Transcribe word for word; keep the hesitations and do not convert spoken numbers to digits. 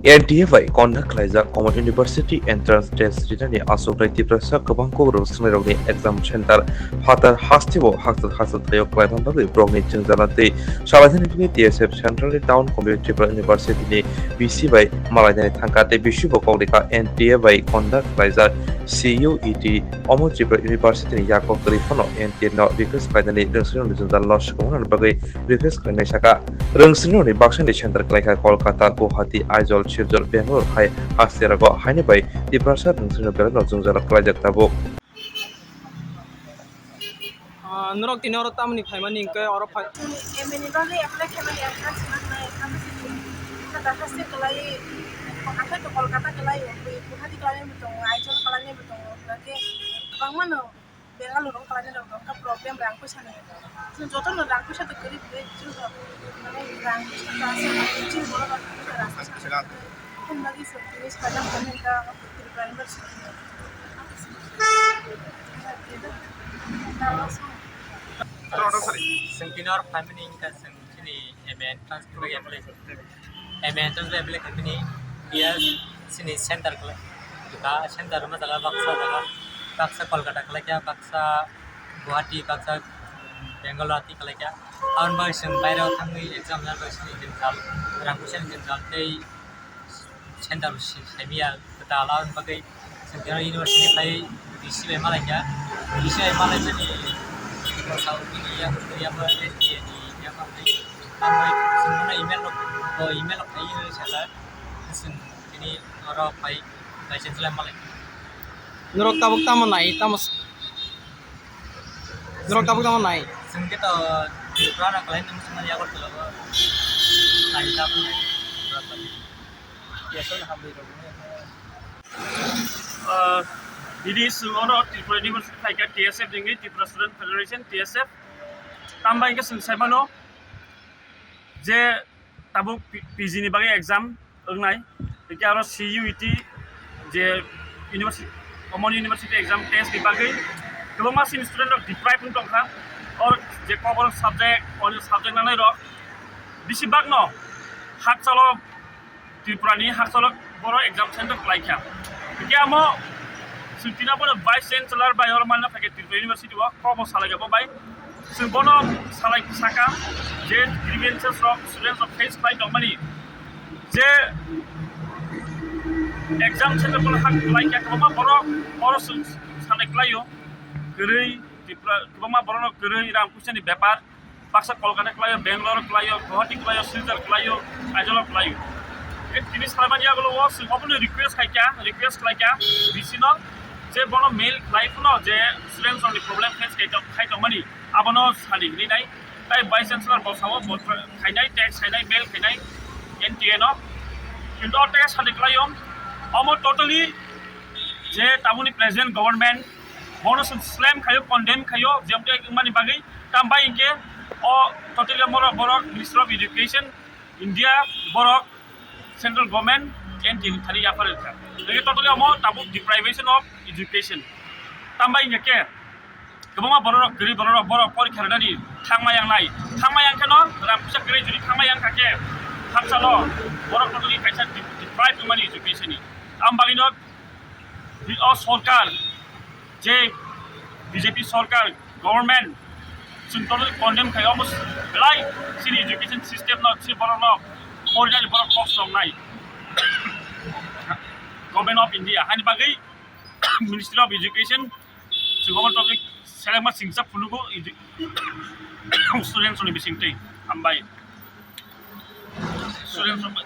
N T A bai conduct khlaijak Common University Entrance Test rinani achuknai Tiprasa kwbang kok rwngsangnai rokni exam center phatar hasteo hakchal hakchal thaio khlaima bagwi borokni jwngjala tei salainani bagwi T S F Central ni Town Committee Tripura University ni V C bai malainani thangkha tei V C bo kok rikha N T A bai conduct khlaijak C U E T omo Tripura University ni yago kwrwi phano N T A no request khlainani rwngsangnai rokni jwngjal no swkang bagwi request khlainai saka. Rwngsangnai rokni baksani center khlaikha Kolkata, Guwahati, Aizawl, Silchar, Bangalore hai haste rogo haini bai Tiprasa rwngsangnai rok belai no jwngjal khlaijak tabuk. Ah, norok tini oro tamoni phaimani hwnkhe oro phai- Chwng M A ni bagwi apply khaimani entrance nangnai, entrance ni kha da haste kwlai, hathai to Kolkata kwlai, Guwahati kwlainai bo tongo, Aizawl kwlainai bo tongo, hwnkhe kwbangma no Bangalore o kwlainai rok wngkha problem rang puisa ni. Chwng joto no rang puisa to kwrwi kwrwi chwng rok mane rang puisa to asa chwng borok rok rang puisa. Hwnbagwi chwng tini sajak tongo wngkha Tripura University ni. Chwng tini oro phaimani wngkha chwng chini M A entrance khe apply, M A entrance khe apply khaimani, iya chini center khlai, ka center ma jaga baksa jaga, baksa Kolkata khlaikha, baksa Guwahati, baksa Bangalore ati khlaikha. Aboni bagwi chwng baireo thangwi exam rwna bagwi chini jwngjal, rang puisa ni jwngjal tei center bo si-, saimanya kwtal, aboni bagwi chwng tini university khai V C bai malaikha, V C bai malaimani bwsao bini yak, yak, S D A ni yak, ang bai chwng bono email rok, bo email rok khai rw saka, chwng tini oro phai vice chancellor malai. Norok tabuk tamo nai, tamo s-, norok tabuk tamo nai? Chwng khe to Tripura na kwlai nung chwng Agartala o nai tabuk nai. Ah, bini chwng oro Tripura University phaikha T S F ni wngwi Tripura Student Federation, T S F. Tamo bai khe chwng sai mano je tabuk P-, P G ni bagwi exam wngnai. Hwnkhe aro C U E T je university, Common University exam test ni bagwi kwbangma chini student rok deprive wng tongkha. Or je Kokborok subject, or subject nanai rok bisi bagno hakchalo Tripura ni hakchalo boro exam center khlaikha. Hwnkhe amo chwng tini abono Vice Chancellor bai oro manna phaikha Tripura University o, kobo salaikha bo bai. Chwng bono salai saka je grievances rok students rok face khlai tongmani je exam center bono hak khlaikha kwbangma borok oro chwng salai khlaio kwrwi Tripura kwbangma borok no kwrwi rang puisa ni bepar. Baksa Kolkata khlaio, Bangalore khlaio, Guwahati khlaio, Silchar khlaio, Aizawl khlaio. Hwnkhe tini salaimani yagulo o chwng obono request khaikha, request khlaikha V C no je bono mail khlai phano je students rokni problem face khai tong, khai tongmani abono sadi hinwi nai. Tai Vice Chancellor bo sao bo khainai, text khainai, mail khainai N T A no. Kintu o text sadi khlaio, omo totally je tabukni present government bono chwng slam khaio, condemn khaio, jemte wngmani bagwi. Tambai hinkhe o totally borok, borok Ministry of Education, India, borok Central Government, N T A ni thani yapharwi rwkha. Totally omo tabuk deprivation of education. Tambai hinkhe kwbangma borok rok kwrwi, borok rok borok porikha rwnani thangma yangnai, thangma yang kheno rang puisa kwrwi jodi thangma yang kha khe hakchalo borok totally kaisa de-, deprive wngmani education ni. Am bagwino o sorkar, je B J P sorkar, government, chwng totally condemn khai, omo belai chini education system no, chini borok no porinani borok kosto wngnai. Government of India, hani bagwi Ministry of Education, chwng omo topic selengma singcha phunukgo edu-, students ni bisingtwi. Hambai. Students rok bai.